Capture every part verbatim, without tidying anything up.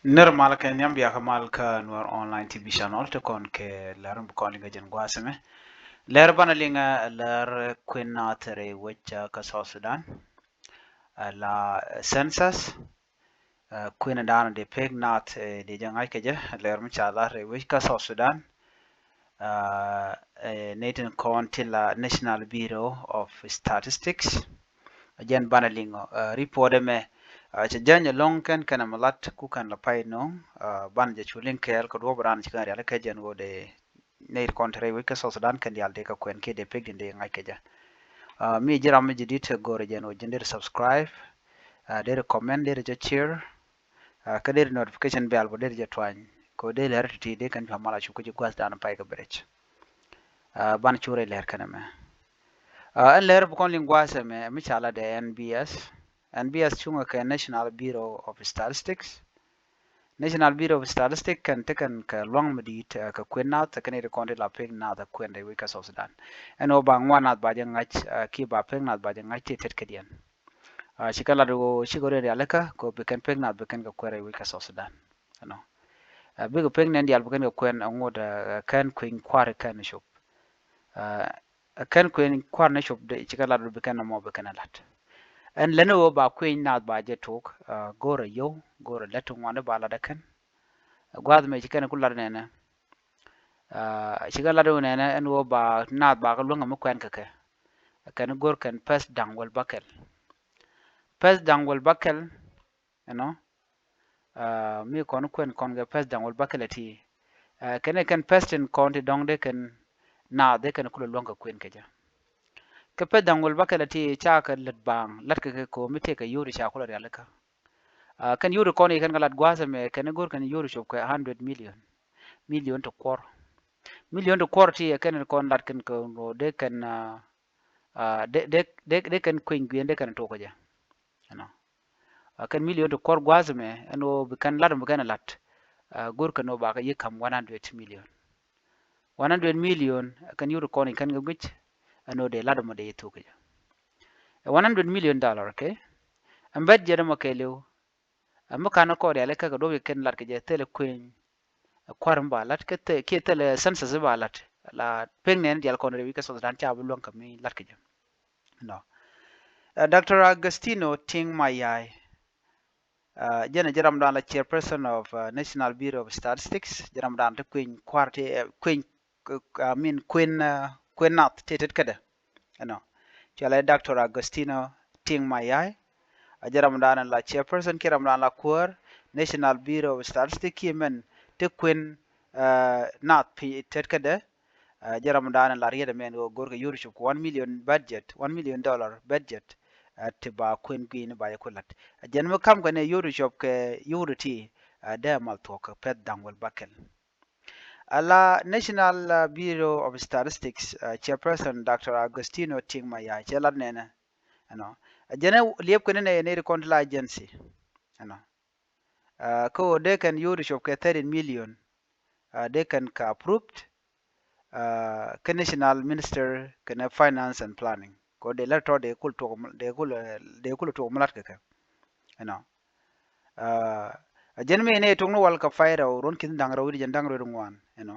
Nir mal kɛ nhiam bia kɛ mal kä Nuer Online T V channel ti kɔn kɛ lɛr mi bi kɔn liŋ kɛ jɛn gua̱a̱th ɛmɛ. Lɛr banɛ liŋ ɛ lɛr kuën naath rɛy wec kä South Sudan. Ɛ la census, ɛ kuën dan dee pek naath, ɛ dee jɛ ŋa̱c kɛ jɛ, lɛr mi ca lat rɛy wec kä South Sudan. Ɛ nɛy tin kɔn ti la National Bureau of Statistics. Ɛ jɛn banɛ liŋ ɔ, ɛ report ɛmɛ, ɛ cɛ jäny ɛlɔ̱ŋ kɛn kɛn ɛmɛ lat ku kɛn la pay nöŋ, ɛ banɛ jɛ cu liŋ kɛɛl kɛ duɔ̱ɔ̱p ran ci kɛn rial kɛ jɛn ɣöö dee nɛy kɔn te rɛy wec kä South Sudan kɛn diaal dee kɛ kuɛn kiɛ dee pek din dee ŋa̱c kɛ jɛ. Ɛ mi ji̱ ram mi ji̱ dit ɛ go̱o̱rɛ jɛn ɣöö ji̱n dee subscribe, ɛ dee comment, dee jɛ share, ɛ kä dee notification bell bä dee jɛ tuany kɛ ɣöö dee lɛr ti̱ti̱ dee kɛn cua mal a cuk kä ji̱ gua̱th dan pay kɛ bɛ rɛc. Ɛ banɛ cu rɛy lɛr kɛn ɛmɛ. Ɛ ɛn lɛr bi kɔn liŋ gua̱a̱th ɛmɛ mi ca lat ɛ N B S. N B S cuŋɛ kɛ National Bureau of Statistics. National Bureau of Statistics kɛn ti kɛn kɛ luaŋ mi di̱i̱t, ɛ kɛ kuën naath, kɛn iti kɔn ti la pek naath ɛ kuën rɛy wec kä South Sudan. Ɛn ɣöö ba ŋuan naath ba jɛ ŋa̱c, ɛ kiɛ ba pek naath ba jɛ ŋa̱c ti tet kädiɛn. Ɛ cikɛ lat ɣöö cikɛ ɣöö rialikä kɛ ɣöö bi kɛn pek naath bi kɛn kɛ kuën rɛy wec kä South Sudan. Ɛnɔ. Ɛ bikɛ pek nɛn diaal bi kɛn kɛ kuën ɛ ŋot, ɛ kɛn kuëny kua̱r kɛn cop. Ɛ kɛn kuën kua̱r ni cop dee cikɛ lat bi kɛn nɔmɔ bi kɛn ɛ lat. Ɛn lɛn ɣöö ba kuëny naath ba jɛ tok, ɛ go̱o̱rɛ yio̱w, go̱o̱rɛ lät ti ŋuan i̱ ba lat ɛ kɛn. Ɛ gua̱a̱th mɛ ci kɛn ku lat nɛnɛ. Ɛ cikɛ lat ɣöö nɛnɛ ɛn ɣöö ba naath ba kɛ luäŋ kɛ mi kuɛn kɛ kɛ. Ɛ kɛn go̱o̱r kɛn pɛth da̱ŋ wäl bäkɛl. Pɛth da̱ŋ wäl bäkɛl, ɛnɔ. Ɛ mi kɔn kuɛn kɔn kɛ pɛth da̱ŋ wäl bäkɛl ɛ ti. Ɛ kɛn ɛ kɛn pɛth tin kɔn ti dɔ̱ŋ dee kɛn naath dee kɛn kulɛ luäŋ kɛ kuën kɛ jɛ. Kɛ pɛth da̱ŋ wäl bäkɛl ɛ ti ca kɛ lät baaŋ lat kɛ kɛ ko̱o̱m mi tëëkɛ yio̱w ti ca kulɛ rialikä. Ɛ kɛn yio̱w ti kɔn i̱ kɛn kɛ lat gua̱a̱th ɛmɛ kɛn i̱ go̱r kɛn yio̱w ti cop kɛ hundred million. Million ti kuɔr. Million ti kuɔr ti ɛ kɛn kɔn lat kɛn kɛ ɣöö dee kɛn, ɛ, ɛ dee, dee, dee, dee kɛn kuëny gui̱i̱n dee kɛn tok kɛ jɛ. Ɛnɔ. Ɛ kɛn million ti kuɔr gua̱a̱th ɛmɛ ɛn ɣöö bi kɛn lat ɛmɔ bi kɛn ɛ lat. Ɛ go̱r kɛn ɣöö bakɛ yiëk ka̱m one hundred million. One hundred million ɛ kɛn yio̱w ti kɔn i̱ kɛn kɛ guic ɛn ɣöö dee lat ɛmɔ dee yiëk thuk kɛ jɛ. Ɛ one hundred million dollar, okay? Ɛn budget ɛmɔ kɛɛliw. Ɛ mi ka̱n kɔɔr rialikä kɛ duɔ̱p i̱ kɛn lat kɛ jɛ thilɛ kuëny kua̱r mi ba lat kä thil, kiɛ thilɛ census mi ba lat. La pek nɛn diaal kɔn rɛy wec kä South Sudan ca bi luäŋ kɛ mi lat kɛ jɛ. Ɛnɔ. Ɛ Doctor Agostino Ting Mayai. Ɛ jɛn ɛ ji̱ ramdan la chairperson of, ɛ, National Bureau of Statistics. Ji̱ ramdan ti kuëny kua̱r ti, ɛ, kuëny, ɛ, I mean, kuën, ɛ, kuën nath ti tet kädɛ. Ɛnɔ. Cɔalɛ Doctor Agostino Ting Mayai. Ɛ jɛn ramdan la chairperson kiɛ ramdan la kuäär National Bureau of Statistics kiɛ mɛn ti kuën, ɛ, nath pi tet kädɛ. Ɛ jɛn ramdan la riet ɛmɛn ɣöö go̱rkɛ yio̱w ti cop kɛ one million budget, one million dollar budget. Ɛ ti ba kuën gui̱i̱ni ba jɛ ku lat. Ɛ jɛn mi ka̱m kɛ ni yio̱w ti cop kɛ yio̱w ti ti, ɛ dee mal thuɔ̱k kɛ pɛth da̱ŋ wäl bäkɛl. Ala National, ɛ, Bureau of Statistics, ɛ, chairperson Doctor Agostino Ting Mayai cɛ lat nɛnɛ. Ɛnɔ. Ɛ jɛn ɛ liep kɛ ni nɛ yɛ nɛy ti kɔn ti la agency. Ɛnɔ. Ɛ kä ɣöö dee kɛn yio̱w ti cop kɛ thirty million. Ɛ dee kɛn kɛ approved, ɛ, kä National Minister kɛnɛ Finance and Planning. Kɛ ɣöö dee lät tɔ dee kul tuɔk, dee kul, ɛ, dee kul tuɔk mi lat kɛ kɛ. Ɛnɔ. Ɛ jɛn mi nɛ tok ni wal kɛ pay rɛw ruɔ̱n ki̱n da̱ŋ rɛw wi̱cdɛ jiɛn da̱ŋ rɛw wi̱cdɛ ŋuan, ɛnɔ.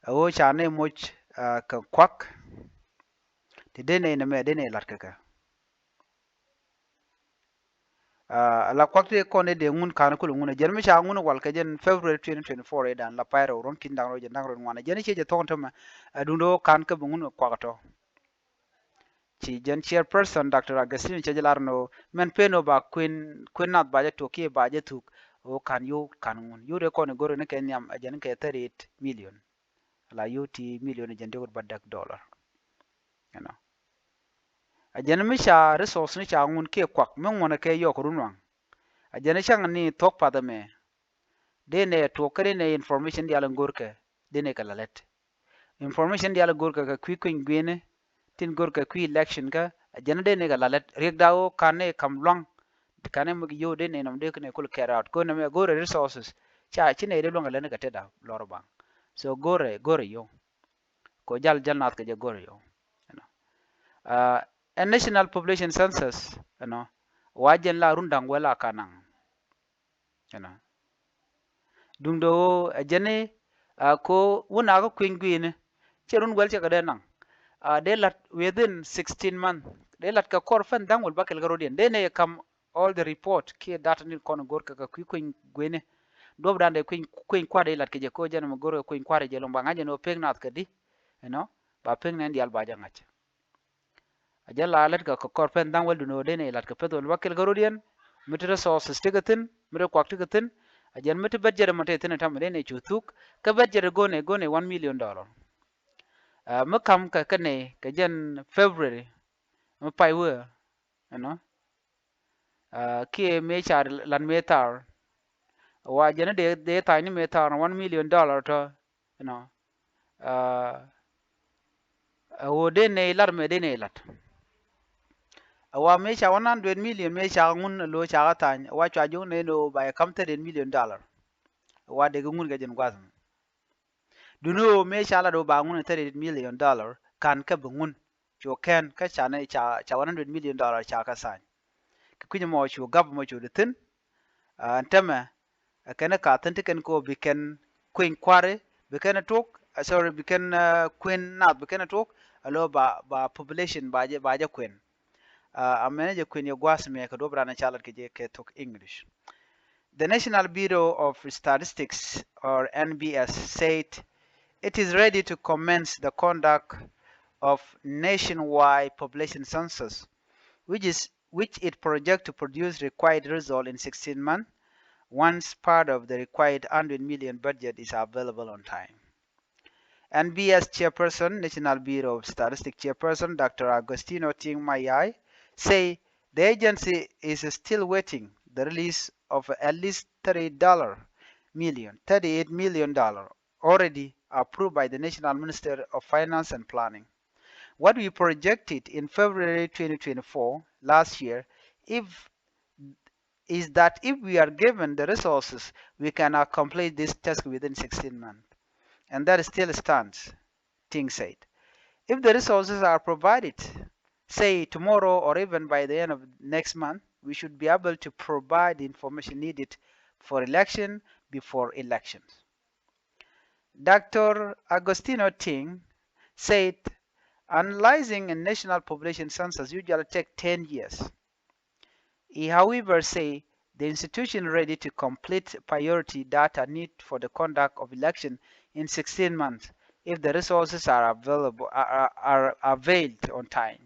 Ɛ ɣöö ca nɛ moc, ɛ, kɛ kuak. Ti dee nɛ nɛmɛ dee nɛ lat kɛ kɛ. Ɛ la kuak ti kɔn dee ŋun ka̱n kulɛ ŋun ɛ jɛn mi ca ŋun wal kɛ jɛn February twenty twenty-four i̱ dan la pay rɛw ruɔ̱n ki̱n da̱ŋ rɛw wi̱cdɛ jiɛn da̱ŋ rɛw wi̱cdɛ ŋuan ɛ jɛn i̱ ciɛ jɛ thuɔ̱k tämɛ. Ɛ duundɛ ɣöö ka̱n kä bi ŋun kuak ɛ tɔ. Ci jɛn chairperson Doctor Agostino cɛ jɛ lar ni ɣöö mɛn pen ɣöö ba kuën, kuën nath ba jɛ tok kiɛ ba jɛ thuk ɣöö ka̱n yio̱w ka̱n ŋun. Yio̱w dee kɔn i̱ go̱r ni kɛ nhiam ɛ jɛn kɛ thirty-eight million. Ala yio̱w ti million ɛ jɛn dee wut ba däk dollar. Ɛnɔ. Ɛ jɛn mi ca resource ni ca ŋun kiɛ kuak mi ŋuɔ̱nɛ kɛ yɔk run waŋ. Ɛ jɛn cäŋ ni thuɔ̱k path ɛmɛ. Dee nɛ tuɔk kä dee nɛ information diaal in go̱rkɛ dee nɛ kɛ la lät. Information diaal in go̱rkɛ kɛ kui̱ kui̱ny gui̱ni tin go̱rkɛ kui̱ election kä ɛ jɛn dee nɛ kɛ la lät riɛkda ɣöö ka̱n nɛ ka̱m lua̱ŋ. Ka̱n nɛ mi yio̱w dee nɛ nɔm dee kɛ nɛ kul carry out go̱r nɛ mɛ go̱rɛ resources. Ca ci nɛ dee lua̱ŋ kɛ lät ni kɛ tetda lɔr baŋ. So go̱rɛ go̱rɛ yio̱w. Kɛ jal jal nath kɛ jɛ go̱r yio̱w. Ɛnɔ. Ɛ national population census, ɛnɔ, wa jɛn la run da̱ŋ wäl a kanaŋ. You know. Duŋdɛ ɣöö ɛ jɛn i̱ a ko wun a kä kui̱ny gui̱i̱ni cɛ run wäl cɛ kɛ dee naŋ. A dee la̱t within sixteen month, dee la̱t kɛ kɔr pɛn dha̱ŋ wäl bäkɛl kä rɔ̱diɛn, dee nɛ yɛ kam all the report kiɛ data ni kɔn go̱r kɛ kɛ kui̱ kui̱ny gui̱i̱ni. Duɔ̱p dan dee kui̱ny kui̱ny kua̱r dee la̱t kɛ jɛ ko jɛn mɛ go̱r kɛ kui̱ny kua̱r jɛ lo̱ŋ ba ŋa̱c jɛ ni wä pek nath kɛ di. You know, ba pek nɛn diaal ba jɛ ŋa̱c. A jɛ la lät kɛ kɔr pɛn dhaŋ wäl duni ɣöö dee nɛ lat kɛ peth wäl bäkɛl kä rɔ̱diɛn. Mi ti resources ti kɛ thi̱n, mi ti kuak ti kɛ thi̱n. A jɛn mi ti budget mɔ te thi̱n ɛ tam dee nɛ cu thuk. Kä budget go̱n ɛ go̱n ɛ one million dollar. Mi kam kɛ kɛ nɛ kɛ jɛn February mi pay wee, you know. Kiɛ mëë ca lan mëë thar. Wa jɛn dee dee tha̱a̱ny ni mëë thar one million dollar tɔ, you know. Ɛ ɣöö dee nɛ lat mëë dee nɛ lat. Ɛ wa mëë ca one hundred million mëë ca ŋun ɛ lo̱ ca kä tha̱a̱ny, ɛ wa cua juŋ nɛ ni ɣöö ba yɛ kam thirty million dollar. Ɛ wa dee kɛ ŋun kɛ jɛn gua̱th mɛ. Duni ɣöö mëë ca lat ɣöö ba ŋun thirty million dollar, ka̱n kä bi ŋun. Cu kɛn kä ca ni ca, ca one hundred million dollar ca kä tha̱a̱ny. Kɛ kui̱ny mɔ cu gap mɔ cu di thi̱n. Ɛn tämɛ ɛ kɛn ka thi̱n ti kɛn kɛ ɣöö bi kɛn kui̱ny kua̱ri, bi kɛn tuɔk, sorry, bi kɛn kuën nath bi kɛn tuɔk. Alo ba, ba population ba jɛ, ba jɛ kuën. A mɛn jɛ kuën yɛ gua̱a̱th mɛ kɛ duɔp ran ca lat kɛ jɛ kɛ thok English. The National Bureau of Statistics, or N B S, said it is ready to commence the conduct of nationwide population census, which is, which it project to produce required result in sixteen months, once part of the required hundred million budget is available on time. N B S chairperson, National Bureau of Statistics chairperson, Doctor Agostino Ting Mayai, say the agency is still waiting the release of at least thirty dollar million, thirty-eight million dollar, already approved by the National Minister of Finance and Planning. What we projected in February twenty twenty-four, last year, if is that if we are given the resources, we can accomplish this task within sixteen months. And that still stands, Ting said. If the resources are provided, say tomorrow or even by the end of next month, we should be able to provide the information needed for election before elections. Doctor Agostino Ting said analyzing a national population census usually take ten years. He, however, say the institution ready to complete priority data need for the conduct of election in sixteen months if the resources are available, are, are, are availed on time.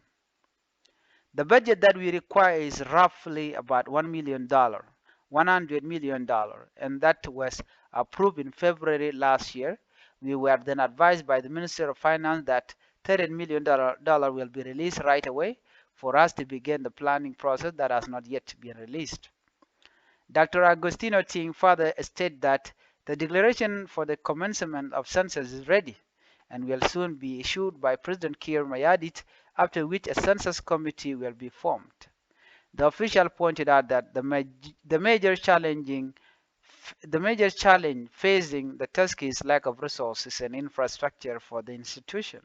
The budget that we require is roughly about one million dollar, one hundred million dollar, and that was approved in February last year. We were then advised by the Minister of Finance that thirty million dollar, dollar will be released right away for us to begin the planning process that has not yet been released. Doctor Agostino Ting further stated that the declaration for the commencement of census is ready and will soon be issued by President Kiir Mayardit, after which a census committee will be formed. The official pointed out that the, maj- the major challenging the major challenge facing the task is lack of resources and infrastructure for the institution.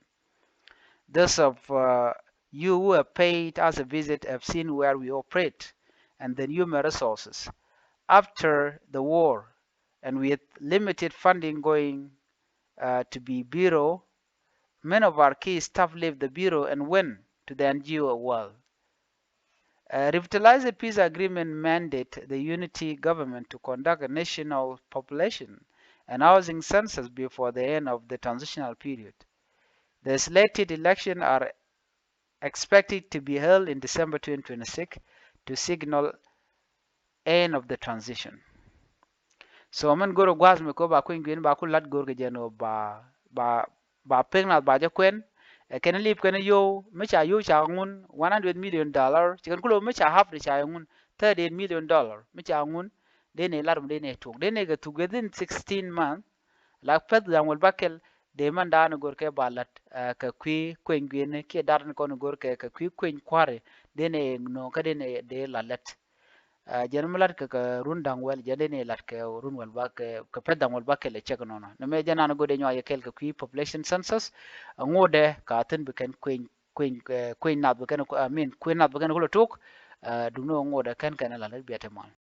Those of uh, you who have paid us a visit have seen where we operate and the human resources. After the war, and with limited funding going uh, to be bureau, many of our key staff left the bureau and went to the N G O world. A revitalized peace agreement mandate the unity government to conduct a national population and housing census before the end of the transitional period. The slated elections are expected to be held in December twenty twenty-six to signal end of the transition. So mɛn go̱r ɛ gua̱a̱th mi kɛ ɣöö ba kui̱ny gui̱n ba ku la̱t go̱r kɛ jɛn ɣöö ba, ba, ba pek nath ba jɛ kuɛn. Ɛ kɛn lip kɛn yio̱w mi ca yio̱w ca ŋun one hundred million dollar, ci kɛn ku lo̱w mi ca half di ca ŋun thirty-eight million dollar mi ca ŋun. Dee nɛ lar mi dee nɛ tuk, dee nɛ kɛ thuk within sixteen month. La peth dhaŋ wäl bäkɛl dee mɛn da̱a̱n go̱r kɛ ba la̱t kɛ kui̱ kueny gui̱n kiɛ da̱a̱n kɔn go̱r kɛ kɛ kui̱ kueny kua̱ri. Dee nɛ nööŋ kä dee nɛ dee la lät. Jɛn mi lat kɛ kɛ run da̱ŋ wäl, jɛn dee ni lat kɛ run wäl ba kɛ, kɛ pɛth da̱ŋ wäl ba kɛl ɛ cɛk nɔnɔ. Ni mɛ jɛn an go̱dɛ nyɔa yɛ kɛl kɛ kui̱ population census. Ŋotdɛ ka thin bi kɛn kueny, kueny, kueny nath bi kɛn, I mean, kueny nath bi kɛn kulɛ tuk. Duŋni ŋotdɛ kɛn kɛn la lät biɛ ti mal.